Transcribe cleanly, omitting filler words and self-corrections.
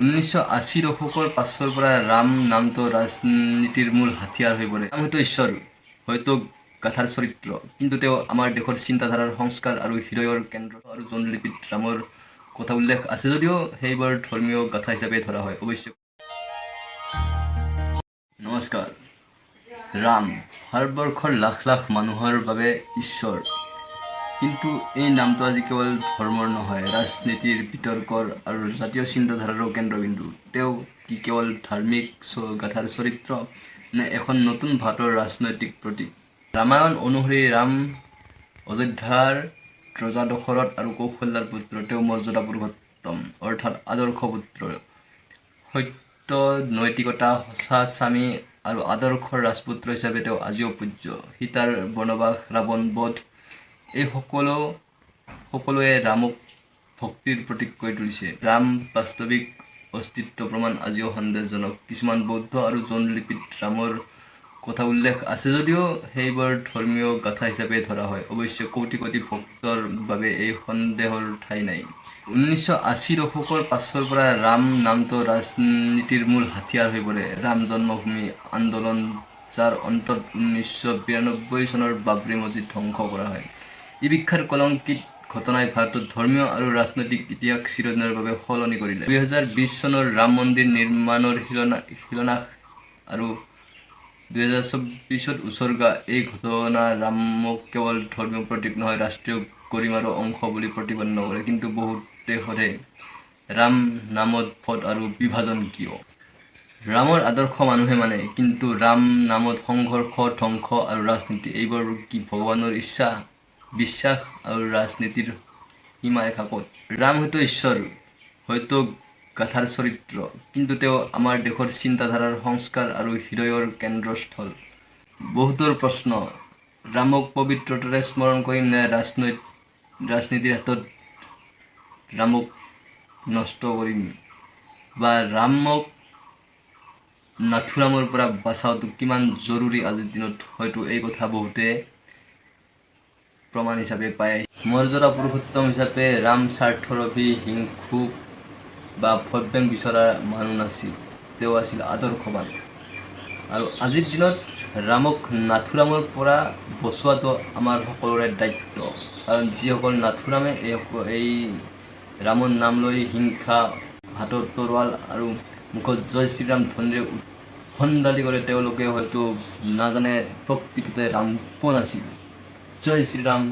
1980 দশকৰ পাছৰ পৰা ৰাম নামটো ৰাজনীতিৰ মূল হাতিয়াৰ হৈ পৰে। ৰাম হয়তো ঈশ্বৰ, হয়তো গাথাৰ চৰিত্ৰ, কিন্তু তেওঁ আমাৰ দেশৰ চিন্তাধাৰাৰ সংস্কাৰ আৰু হৃদয়ৰ কেন্দ্ৰ। আৰু জৈন লিপিত ৰামৰ কথা উল্লেখ আছে যদিও সেইবোৰ ধৰ্মীয় গাথা হিচাপে ধৰা হয়। অৱশ্যে নমস্কাৰ। ৰাম ভাৰতবৰ্ষৰ লাখ লাখ মানুহৰ বাবে ঈশ্বৰ। কিন্তু এই নামটো আজি কেৱল ধৰ্মৰ নহয়, ৰাজনীতিৰ বিতৰ্কৰ আৰু জাতীয় চিন্তাধাৰাৰো কেন্দ্ৰবিন্দু। তেওঁ কি কেৱল ধাৰ্মিক গাথাৰ চৰিত্ৰ নে এখন নতুন ভাৰতৰ ৰাজনৈতিক প্ৰতীক? ৰামায়ণ অনুসৰি ৰাম অযোধ্যাৰ ৰজা দশৰথ আৰু কৌশল্যাৰ পুত্ৰ। তেওঁ মৰ্যাদা পুৰুষোত্তম, অৰ্থাৎ আদৰ্শ পুত্ৰ, সত্য, নৈতিকতা, সঁচা স্বামী আৰু আদৰ্শৰ ৰাজপুত্ৰ হিচাপে তেওঁ আজিও পূজ্য। সীতাৰ বনবাস, ৰাৱণ বধ, এই সকলোৱে ৰামক ভক্তিৰ প্ৰতীক কৰি তুলিছে। ৰাম বাস্তৱিক অস্তিত্ব প্ৰমাণ আজিও সন্দেহজনক। কিছুমান বৌদ্ধ আৰু জৈন লিপিত ৰামৰ কথা উল্লেখ আছে যদিও সেইবোৰ ধৰ্মীয় গাথা হিচাপে ধৰা হয়। অৱশ্যে কোটি কোটি ভক্তৰ বাবে এই সন্দেহৰ ঠাই নাই। 1980 দশকৰ পাছৰ পৰা ৰাম নামটো ৰাজনীতিৰ মূল হাতিয়াৰ হৈ পৰে। ৰাম জন্মভূমি আন্দোলন, যাৰ অন্তত 1992 চনৰ বাবৰি মছজিদ ধ্বংস কৰা হয়। ই বিখ্যাত কলংকিত ঘটনাই ভাৰতত ধৰ্মীয় আৰু ৰাজনৈতিক ইতিহাস চিৰদিনৰ বাবে সলনি কৰিলে। 2020 চনৰ ৰাম মন্দিৰ নিৰ্মাণৰ শিলান্যাস আৰু 2024ত উছৰ্গা, এই ঘটনা ৰামক কেৱল ধৰ্মীয় প্ৰতীক নহয়, ৰাষ্ট্ৰীয় গৰিমাৰো অংশ বুলি প্ৰতিপন্ন কৰে। কিন্তু বহুতে সোধে, ৰাম নামত ভোট আৰু বিভাজন কিয়? ৰামৰ আদৰ্শ মানুহে মানে, কিন্তু ৰাম নামত সংঘৰ্ষ, ধ্বংস আৰু ৰাজনীতি, এইবোৰ কি ভগৱানৰ ইচ্ছা? বিশ্বাস আৰু ৰাজনীতিৰ সীমাৰেখা ক'ত? ৰাম হয়তো ঈশ্বৰ, হয়তো গাথাৰ চৰিত্ৰ, কিন্তু তেওঁ আমাৰ দেশৰ চিন্তাধাৰাৰ সংস্কাৰ আৰু হৃদয়ৰ কেন্দ্ৰস্থল। বহুতৰ প্ৰশ্ন, ৰামক পবিত্ৰতাৰে স্মৰণ কৰিম নে ৰাজনীতিৰ হাতত ৰামক নষ্ট কৰিম? বা ৰামক নাথুৰামৰ পৰা বচাওঁটো কিমান জৰুৰী আজিৰ দিনত, হয়তো এই কথা বহুতে প্ৰমাণ হিচাপে পায়। মৰ্যাদা পুৰুষোত্তম হিচাপে ৰাম স্বাৰ্থলোভী, হিংসুক বা ভোট বেংক বিচৰা মানুহ নাছিল। তেওঁ আছিল আদৰ্শবান। আৰু আজিৰ দিনত ৰামক নাথুৰামৰ পৰা বচোৱাটো আমাৰ সকলোৰে দায়িত্ব। কাৰণ যিসকল নাথুৰামে এই ৰামৰ নাম লৈ হিংসা, হাতত তৰোৱাল আৰু মুখত জয় শ্ৰীৰাম ধ্বনিৰে উদ্ভণ্ডালি কৰে, তেওঁলোকে হয়তো নাজানে প্ৰকৃততে ৰাম কোন আছিল। জয় শ্ৰীৰাম।